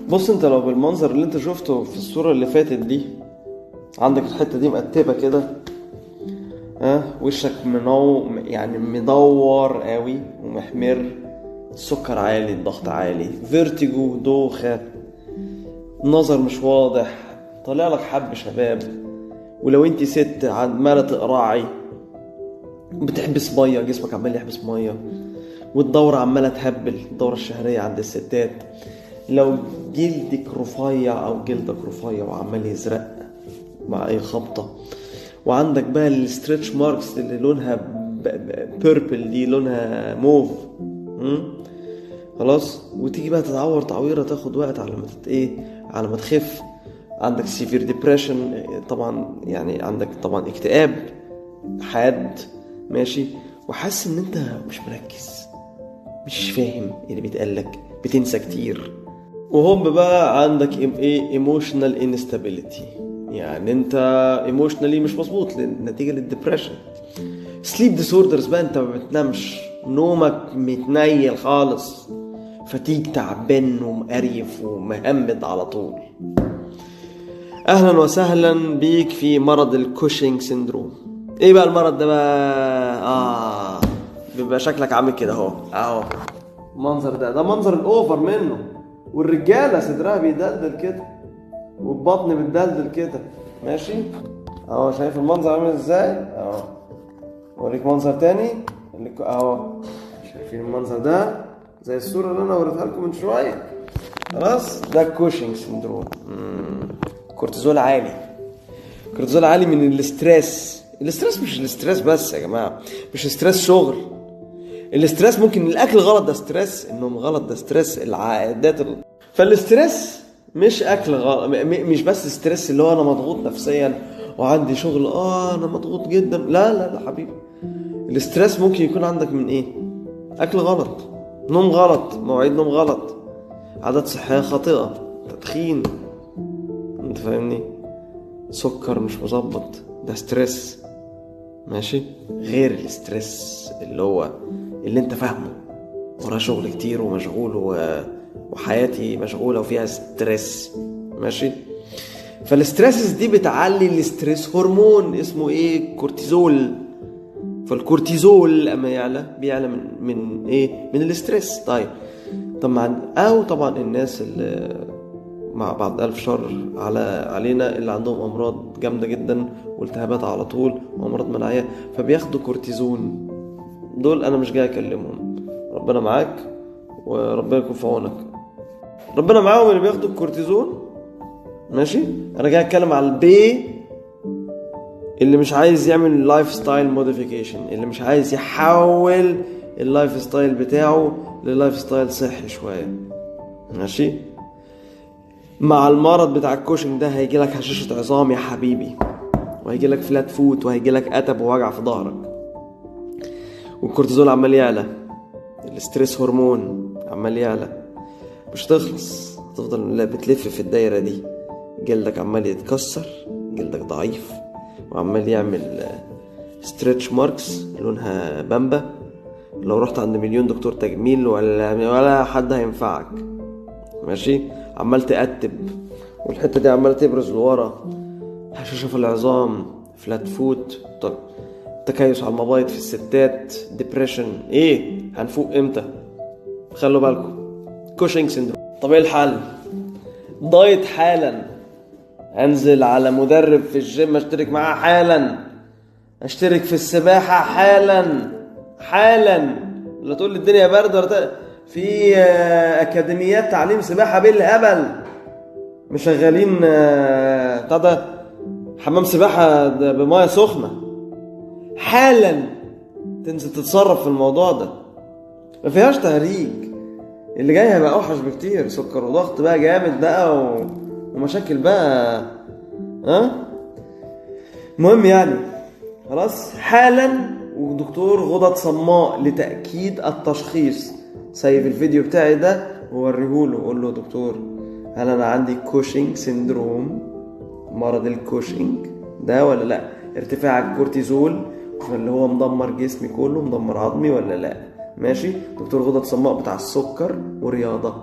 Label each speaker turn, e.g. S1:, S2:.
S1: بص، انت لو بالمنظر اللي انت شفته في الصورة اللي فاتت دي، عندك الحتة دي مقتبة كده، ها، وشك يعني مدور قوي ومحمر، السكر عالي، الضغط عالي، vertigo، دوخة، نظر مش واضح، طالع لك حب شباب. ولو انت ست عمالة تقرعي، بتحبس مية، جسمك عمال يحبس مية، والدورة عمالة تهبل، الدورة الشهرية عند الستات. لو جلدك رفيع او جلدك رفيع وعمال يزرق مع اي خبطة، وعندك بقى ال stretch marks اللي لونها purple دي، لونها موف، خلاص، وتيجي بقى تتعور تعويرة تاخد وقت على ما على ما تخف. عندك severe depression طبعا، يعني عندك طبعا اكتئاب حاد، ماشي، وحاسس ان انت مش مركز، مش فاهم اللي بيتقالك، بتنسى كتير. وهم بقى عندك ايه، emotional instability، يعني انت emotionally مش مظبوط نتيجة لل depression. sleep disorders بقى، انت ما بتنامش، نومك متنيل خالص، fatigue، تعبان ومقريف ومهمد على طول. اهلا وسهلا بيك في مرض ال Cushing syndrome. ايه بقى المرض ده بقى؟ بيبقى شكلك عامل كده اهو، اهو المنظر ده، ده منظر ال over منه، والرجاله صدرها بيدلدل كده والبطن بتدلدل كده، ماشي اهو، شايف المنظر عامل ازاي؟ اهو اوريك منظر تاني اهو، شايفين المنظر ده زي الصورة اللي انا وريتها لكم من شوية. خلاص، ده Cushing syndrome. كورتيزول عالي، كورتيزول عالي من ال stress. ال stress مش ال stress بس يا جماعة، مش stress شغل، ال stress ممكن الاكل غلط ده stress، النوم غلط ده stress، العادات فال stress مش اكل غلط، مش بس stress اللي هو انا مضغوط نفسيا وعندي شغل، انا مضغوط جدا، لا لا لا حبيبي. ال stress ممكن يكون عندك من ايه؟ اكل غلط، نوم غلط، مواعيد نوم غلط، عادات صحية خاطئه، تدخين، انت فاهمني، سكر مش مظبط، ده stress، ماشي. غير ال stress اللي هو اللي انت فاهمه، وراه شغل كتير ومشغول وحياتي مشغولة وفيها stress، ماشي. فال stresses دي بتعلي ال stress hormone اسمه ايه؟ كورتيزول. فالكورتيزول اما يعلى بيعلى من ايه؟ من ال stress. طيب طبعا، او طبعا الناس اللي مع بعض الف شر علينا اللي عندهم امراض جامدة جدا والتهابات على طول وامراض مناعية، فبياخدوا كورتيزون. دول انا مش جاي اكلمهم، ربنا معاك وربنا يكون في عونك، ربنا معاهم اللي بياخدوا الكورتيزون، ماشي. انا جاي اتكلم على البي اللي مش عايز يعمل lifestyle modification، اللي مش عايز يحول ال lifestyle بتاعه ل lifestyle صحي شوية، ماشي. مع المرض بتاع الكوشنج ده هيجي لك هشاشة عظام يا حبيبي، وهيجي لك flat foot، وهيجي لك قتب ووجع في ظهرك، والكورتيزول عمال يعلى، ال stress hormone عمال يعلى، مش هتخلص، هتفضل بتلف في الدايرة دي، جلدك عمال يتكسر، جلدك ضعيف وعمال يعمل stretch marks لونها بامبا. لو رحت عند مليون دكتور تجميل ولا حد هينفعك، ماشي. عمال تقتب والحتة دي عمال تبرز لورا، هشاشة في العظام، flat foot، طب تكيس على المبايض في الستات، depression. ايه هنفوق امتى؟ خلوا بالكم، Cushing syndrome. طب ايه الحل؟ diet حالا، انزل على مدرب في الجيم اشترك معاه حالا، اشترك في السباحة حالا حالا، لا تقول لي الدنيا باردة ولا في اكاديميات تعليم سباحة بالهبل مشغلين بتاع ده حمام سباحة بميه سخنة حالا، تنزل تتصرف في الموضوع ده، ما فيهاش تهريج. اللي جاي هيبقى اوحش بكتير، سكر وضغط بقى جامد بقى ومشاكل بقى، ها. المهم يعني خلاص حالا، ودكتور غدد صماء لتأكيد التشخيص. save الفيديو بتاعي ده ووريهوله، قول له دكتور هل انا عندي Cushing syndrome، مرض الكوشنج ده ولا لا؟ ارتفاع الكورتيزول اللي هو مدمر جسمي كله، مدمر عظمي ولا لا؟ ماشي. دكتور غدد صماء بتاع السكر ورياضة.